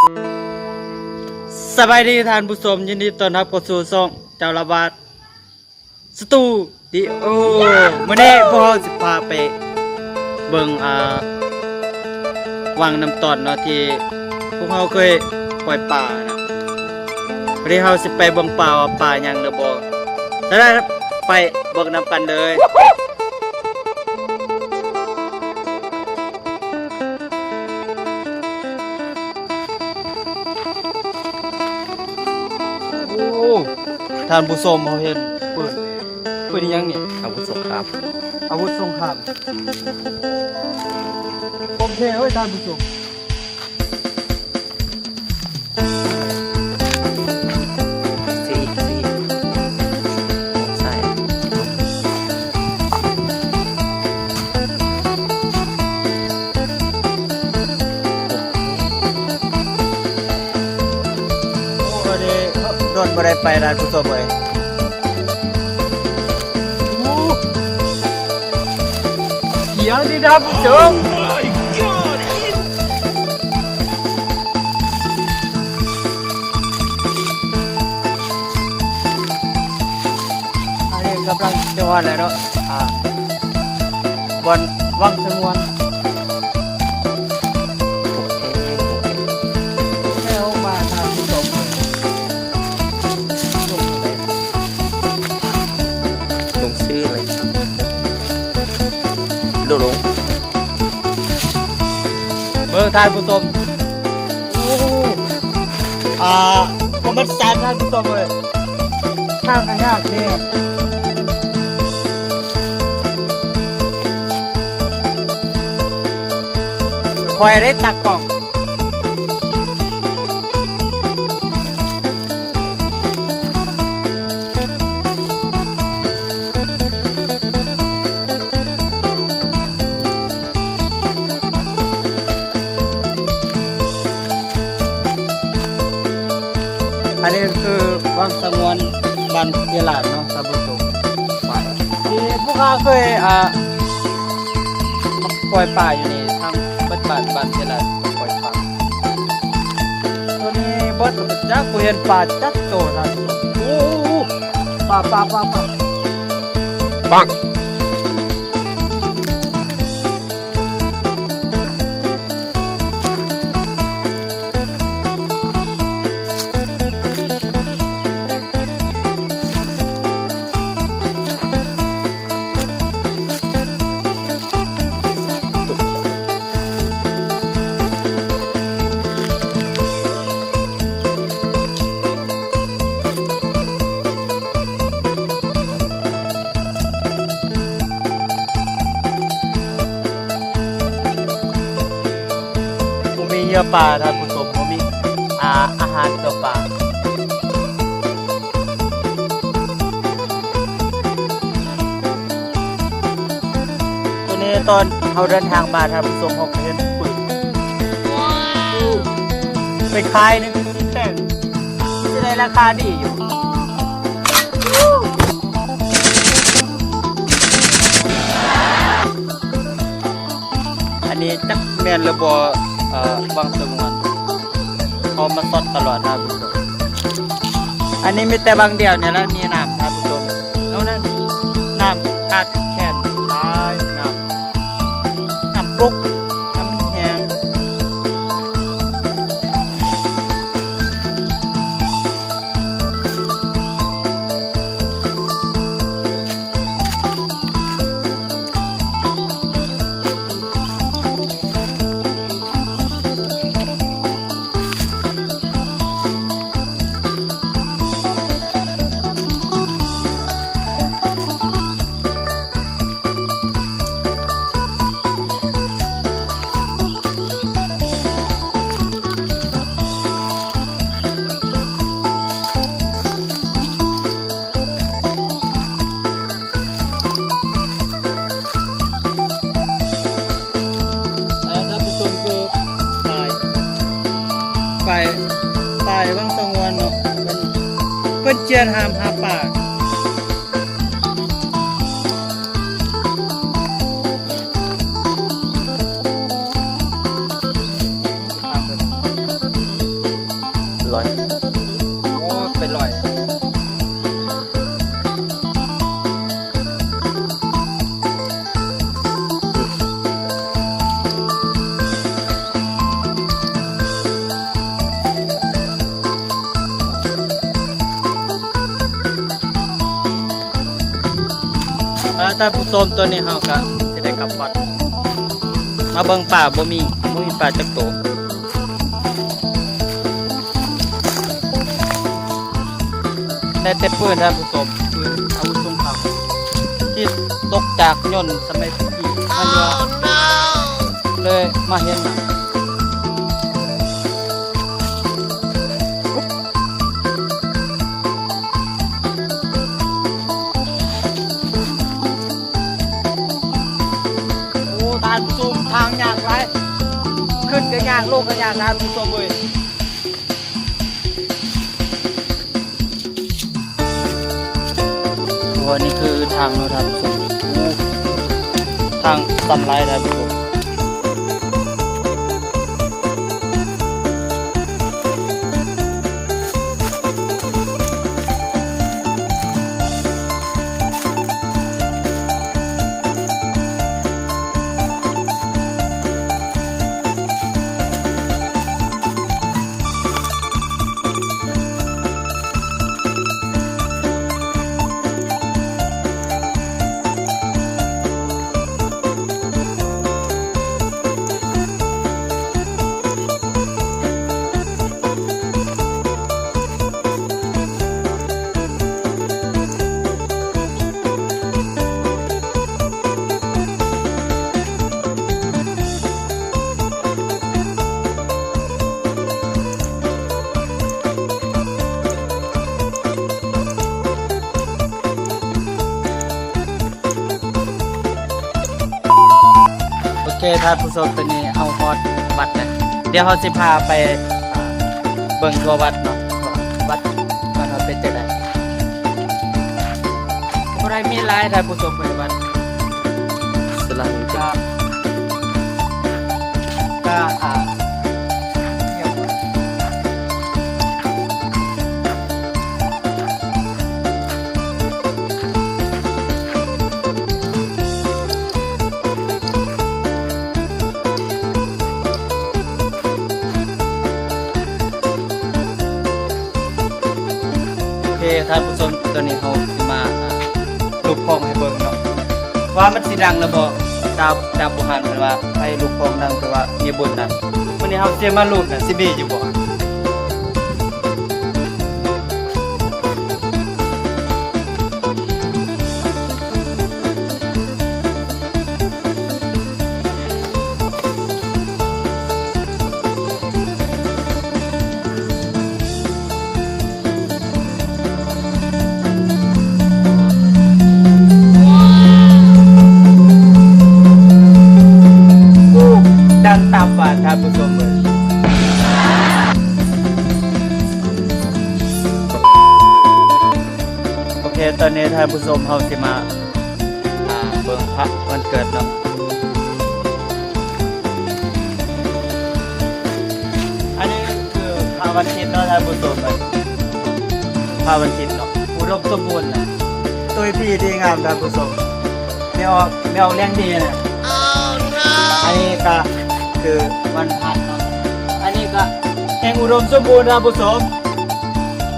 ສະບາຍດີທ່ານຜູ້ຊົມ, ຍິນດີຕ້ອນຮັບເຂົ້າສູ່ຊ່ອງເຈົ້າລະບາດ ສະຕູດິໂອ. ມື້ນີ້ພວກເຮົາຊິພາໄປເບິ່ງ ອ່າ ວັງນ້ຳຕອນເນາະ ທີ່ພວກເຮົາເຄີຍປ່ອຍປານະ. ມື້ນີ້ເຮົາຊິໄປເບິ່ງປ່າວ່າປາຫຍັງເດີບໍ່? ສະນັ້ນໄປເບິ່ງນຳກັນເລີຍ. ໂອ້ ທ່ານຜູ້ຊົມ ເຮົາເຫັນປືນ ປືນອີ່ຫຍັງນີ້? ອາວຸດສົງຄາມ ອາວຸດສົງຄາມ ຂອງແທ້ເວີ້ຍທ່ານຜູ້ຊົມ. ໂອ້ ໂດນບໍ່ໄດ້ໄປ ທ່ານຜູ້ຊົມເອີຍ. ໂອ້ ດຽວນີ້ທ່ານຜູ້ຊົມ ອັນນີ້ກຳລັງຈະຮອດແລ້ວເນາະ ອ່າ ບ່ອນວັງສະຫງວນ. ໂອເຄ ໂອເຄ ແລ້ວມາທາງທີ່ສອງ ລົງໄປ ລົງຊື່ເລີຍ ໂດດລົງ. ເບິ່ງທ່ານຜູ້ຊົມ ໂອ້ ອ່າ ປະຫວັດສາດ ທ່ານຜູ້ຊົມເອີຍ ທາງກະຍາກແທ້ ຂ້ອຍໄດ້ຕາກລ້ອງ. ອັນນີ້ຄືວັງສະຫງວນບ້ານເວລາເນາະ ທ່ານຜູ້ຊົມ ທີ່ພວກເຮົາເຄີຍ ອ່າ ປ່ອຍປາຢູ່ນີ້ ທັງເບິດບ້ານ ບ້ານເວລາປ່ອຍປາ. ຕົວນີ້ເບິດ ຈັກບໍ່ເຫັນປາຈັກໂຕນະ. ໂອ້ ປາ ປາ ປາ ປາ ປັງ. ບໍ່ມີເຫຍື່ອປາ ທ່ານຜູ້ຊົມ ບໍ່ມີ ອາ ອາຫານເຫຍື່ອປາ. ຕົວນີ້ຕອນເຮົາເດີນທາງມາ ທ່ານຜູ້ຊົມ ເຮົາກໍເຫັນປືນ ໄປຂາຍໜຶ່ງແຕ່ງ ຊິໄດ້ລາຄາດີຢູ່. ອັນນີ້ຈັກແມ່ນຫຼືບໍ່ ເອີ ວັງສະຫງວນ ເຮົາມາຊອດຕະຫຼອດນະ. ອັນນີ້ມີແຕ່ວັງດຽວນີ້ລະມີນ້ຳ ທ່ານຜູ້ຊົມ ແລ້ວນັ້ນນ້ຳຂາດແຄນຫຼາຍ ນ້ຳ ນ້ຳປົກ ນ້ຳແຫ້ງ. ທ່ານຜູ້ຊົມ ຄືປາຍ ປາຍ ປາຍວັງສະຫງວນເນາະ ເພິ່ນ ເພິ່ນຈຽນຫ້າມຫາປາ. ຂ້າມໄປ ທ່ານຜູ້ຊົມ ຕອນນີ້ເຮົາກະຊິໄດ້ກັບວັດ ມາເບິ່ງປາ ບໍ່ມີ ບໍ່ມີປາຈັກໂຕ ໄດ້ແຕ່ປືນ ທ່ານຜູ້ຊົມ ປືນອາວຸດສົງຄາມ ທີ່ຕົກຈາກຍົນສະໄໝຕະກີ້ ມັນວ່າ ເລີຍມາເຫັນນະ. ໂອ້ ທ່ານຜູ້ຊົມ ທາງຍາກຫຼາຍ ຂຶ້ນກະຍາກ ລົງກະຍາກ ທ່ານຜູ້ຊົມເອີຍ. ໂອ້ ອັນນີ້ຄືທາງເນາະທ່ານຜູ້ຊົມ ໂອ້ ທາງຊັນຫຼາຍທ່ານຜູ້ຊົມ. ໂອເຄ ທ່ານຜູ້ຊົມ ຕອນນີ້ເຮົາຮອດວັດແລ້ວ ດຽວເຮົາຊິພາໄປ ອ່າ ເບິ່ງທົ່ວວັດເນາະ ວ່າວັດ ວັດເຮົາເປັນຈັ່ງໃດ. ບໍ່ໄດ້ມີຫຼາຍ ທ່ານຜູ້ຊົມ ເພິ່ນວ່າ ສະຫຼະ ກະ ກະ ອ່າ ໂອເຄ ທ່ານຜູ້ຊົມ ຕອນນີ້ເຮົາຊິມາ ອ່າ ລູບຄອງໃຫ້ເບິ່ງເນາະ ວ່າມັນຊິດັງຫຼືບໍ່. ຕາມ ຕາມບູຮານເພິ່ນວ່າ ໃຜລູບຄອງດັງ ແປວ່າມີບຸນນະ. ມື້ນີ້ເຮົາຊິມາລູບນະ ຊິມີຢູ່ບໍ່? ໂອ້ ດັງຕາມຝັນ ທ່ານຜູ້ຊົມເອີຍ. ໂອເຄ ຕອນນີ້ທ່ານຜູ້ຊົມ ເຮົາຊິມາ ອ່າ ເບິ່ງພະວັນເກີດເນາະ. ອັນນີ້ຄືພະວັນທິດເນາະທ່ານຜູ້ຊົມ ພະວັນທິດເນາະ ອຸດົມສົມບູນນະ ຕຸ້ຍພີດີງາມທ່ານຜູ້ຊົມ. ແມ່ອອກ ແມ່ອອກລ້ຽງດີນະ. ອັນນີ້ກະຄືວັນພັດເນາະ ອັນນີ້ກະແຮ່ງອຸດົມສົມບູນທ່ານຜູ້ຊົມ.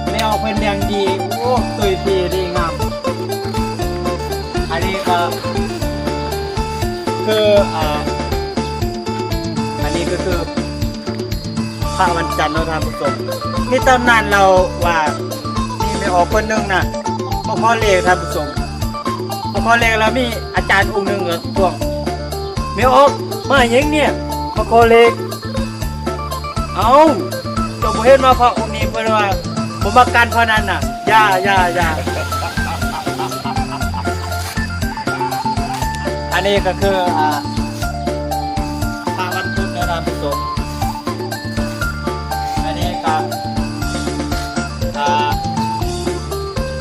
ແມ່ອອກເພິ່ນລ້ຽງດີ ໂອ້ ຕຸ້ຍພີດີງາມ. ອັນນີ້ກະຄື ອ່າ ອັນນີ້ກະຄືພະວັນຈັນເນາະທ່ານຜູ້ຊົມ. ມີຕຳນານເລົ່າວ່າ ມີແມ່ອອກຄົນໜຶ່ງນະ ມາຂໍເລກທ່ານຜູ້ຊົມ ມາຂໍເລກ ແລ້ວມີອາຈານອົງໜຶ່ງກະທ້ວງ ແມ່ອອກ ມາຫຍັງເນຍ ມາຂໍເລກ. ເອົ້າ ເຈົ້າບໍ່ເຫັນວ່າພະອົງນີ້ເພິ່ນວ່າບໍ່ມັກການພະນັນນະ. ຢ່າ ຢ່າ ຢ່າ. ອັນນີ້ກະຄື ອ່າ ພະວັນພຸດນະທ່ານຜູ້ຊົມ. ອັນນີ້ກະ ອ່າ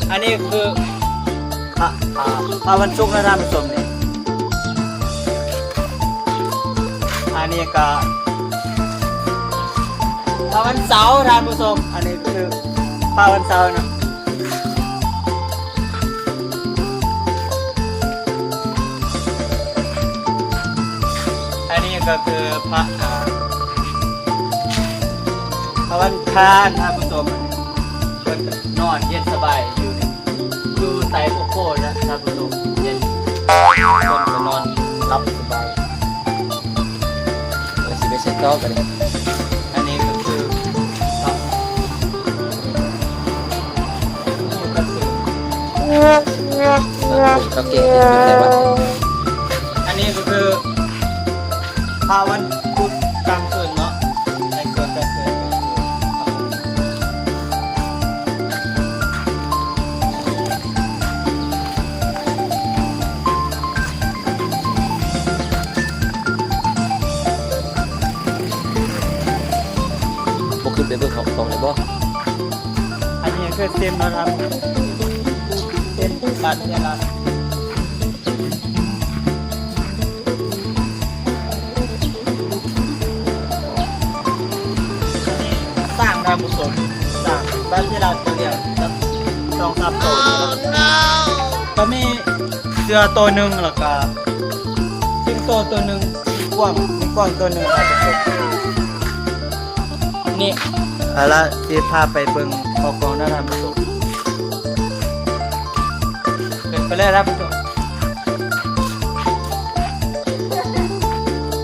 ອັນນີ້ຄື ພະ ອ່າ ພະວັນສຸກນະທ່ານຜູ້ຊົມນີ້. ອັນນີ້ກະພະວັນເສົາທ່ານຜູ້ຊົມ. ອັນນີ້ຄືພະວັນເສົານະ. ອັນນີ້ກະຄືພະ ອ່າ ພະວັນຄານທ່ານຜູ້ຊົມ. ເພິ່ນນອນເຢັນສະບາຍຢູ່ນີ້ ຢູ່ໃຕ້ໂພນນະທ່ານຜູ້ຊົມ ເຢັນ. ຄົນກໍນອນຫຼັບສະບາຍ. ແລ້ວຊິໄປໃສຕໍ່ບາດນີ້? ອັນນີ້ກໍຄື ອັນນີ້ກໍຄືພະວັນພຸດກາງຄືນເນາະ ໃນການຈັດເຄື່ອນ ບໍ່ຂຶ້ນໄປເບິ່ງຫ້ອງກອງໄດ້ບໍ່? ອັນນີ້ຄືເຕັມແລ້ວນະ ເຕັມບາດເວລາ ສ້າງທ່ານຜູ້ຊົມ ສ້າງບາດເວລາ ສອງສາມໂຕ ກໍມີເສືອໂຕໜຶ່ງ ແລ້ວກະສິງໂຕໂຕໜຶ່ງ ກວາງ ມີກວາງໂຕໜຶ່ງ ທ່ານຜູ້ຊົມ. ນີ້ ເອົາລະ ຊິພາໄປເບິ່ງຫ້ອງກອງນະທ່ານຜູ້ຊົມ ຂຶ້ນໄປເລີຍທ່ານຜູ້ຊົມ.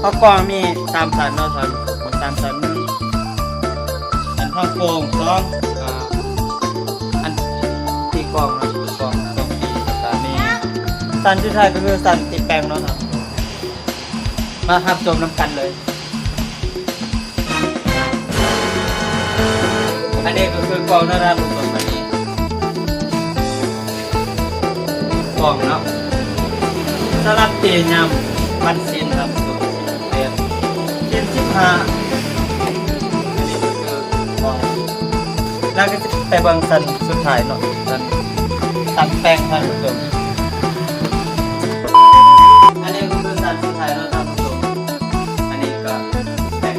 ຫ້ອງກອງມີສາມຊັ້ນເນາະທ່ານຜູ້ຊົມ ສາມຊັ້ນ ໜຶ່ງ ອັນຫ້ອງໂຖງ ສອງ ອ່າ ອັນຕີກອງເນາະ ກອງ ກອງຕີ ແລ້ວກະມີຊັ້ນສຸດທ້າຍກໍຄືຊັ້ນຕີແປ້ງເນາະ ມາຮັບຊົມນຳກັນເລີຍ. ອັນນີ້ກໍຄືກອງນະທ່ານຜູ້ຊົມ ອັນນີ້ກອງເນາະ ສຳລັບຕີຍາມວັນສິນທ່ານຜູ້ຊົມ ສິນແປດ ສິນສິບຫ້າ ອັນນີ້ກໍຄືກອງ ແລ້ວກໍຊິໄປເບິ່ງຊັ້ນສຸດທ້າຍເນາະ ຊັ້ນ ຊັ້ນແປ້ງທ່ານຜູ້ຊົມ. ອັນນີ້ກໍຄືຊັ້ນສຸດທ້າຍເນາະທ່ານຜູ້ຊົມ ອັນນີ້ກໍແປ້ງ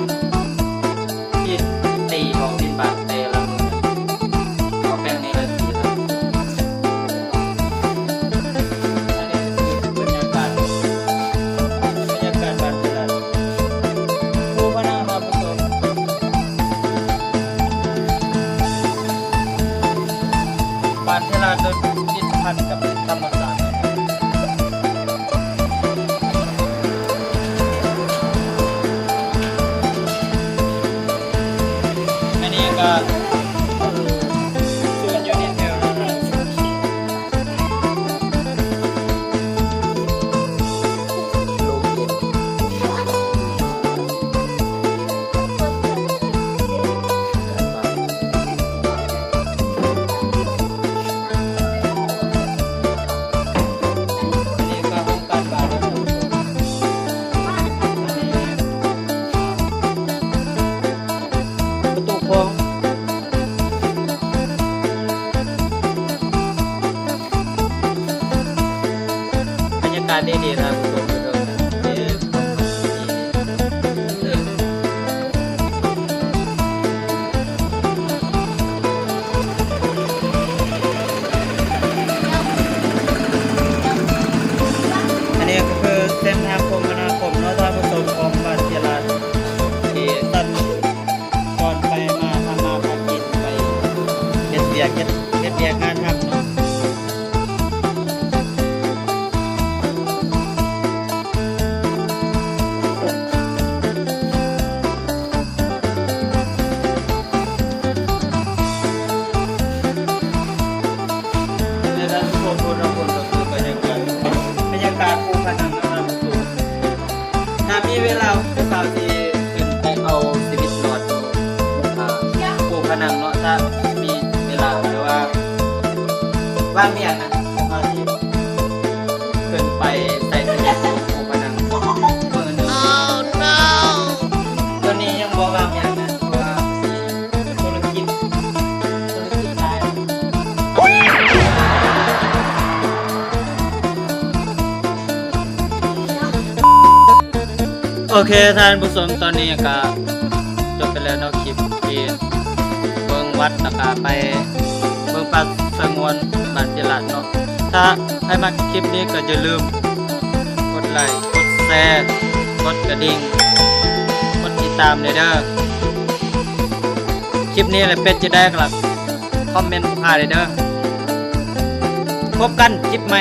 ທີ່ຕີອອກຕິດບາດແຕ່ລະມື້ ເອົາແປ້ງນີ້ລະຕີ. ອັນນີ້ຄືບັນຍາກາດ ບັນຍາກາດບ້ານຕະຫຼາດ ພູພະນັງ ທ່ານຜູ້ຊົມ ບ້ານຕະຫຼາດໂດຍຕິດພັນກັບທຳມະຊາດ. ອັນນີ້ກໍສູນຢູນິເທວນະ ອັນນີ້ກໍຫ້ອງການບ້ານເດີ ປະຕູຂອງ ບັນຍາກາດດີໆ ທ່ານຜູ້ຊົມ. ອັນນີ້ກໍຄືເສັ້ນທາງຄົມມະນາຄົມເນາະ ທ່ານຜູ້ຊົມ ຂອງບ້ານເຈລາດ ທີ່ສັນຈອນໄປມາ ທຳມາຫາກິນ ໄປເຮັດວຽກ ເຮັດ ເຮັດວຽກງານທຳເນາະ. ແລະ ທ່ານຜູ້ຊົມ ພຸ້ນລະພຸ້ນກໍຄືບັນຍາກາດ ບັນຍາກາດພູພະນັງນະທ່ານຜູ້ຊົມ. ຖ້າມີເວລາ ພວກເຮົາຊິຂຶ້ນໄປເອົາຊີວິດລອດຢູ່ ອ່າ ພູພະນັງເນາະ ຖ້າມີເວລາ ແຕ່ວ່າວ່າງວຽກນະ ພວກເຮົາຊິຂຶ້ນໄປໃຊ້ຊີວິດຢູ່ພູພະນັງມື້ໜຶ່ງ. ຕອນນີ້ຍັງບໍ່ວ່າງວຽກນະ ເພາະວ່າມີທຸລະກິດ ທຸລະກິດຫຼາຍ. ໂອເຄ ທ່ານຜູ້ຊົມ ຕອນນີ້ກະຈົບໄປແລ້ວເນາະ ຄລິບທີ່ເບິ່ງວັດ ແລ້ວກະໄປເບິ່ງປ່າສະຫງວນບ້ານເຈລາດເນາະ. ຖ້າໃຜມັກຄລິບນີ້ກະຢ່າລືມກົດໄລ ກົດແຊ ກົດກະດິ່ງ ກົດຕິດຕາມແດ່ເດີ. ຄລິບນີ້ລະເປັນຈັ່ງໃດກະຄອມເມັນພາຍເດີ. ພົບກັນຄລິບໃໝ່.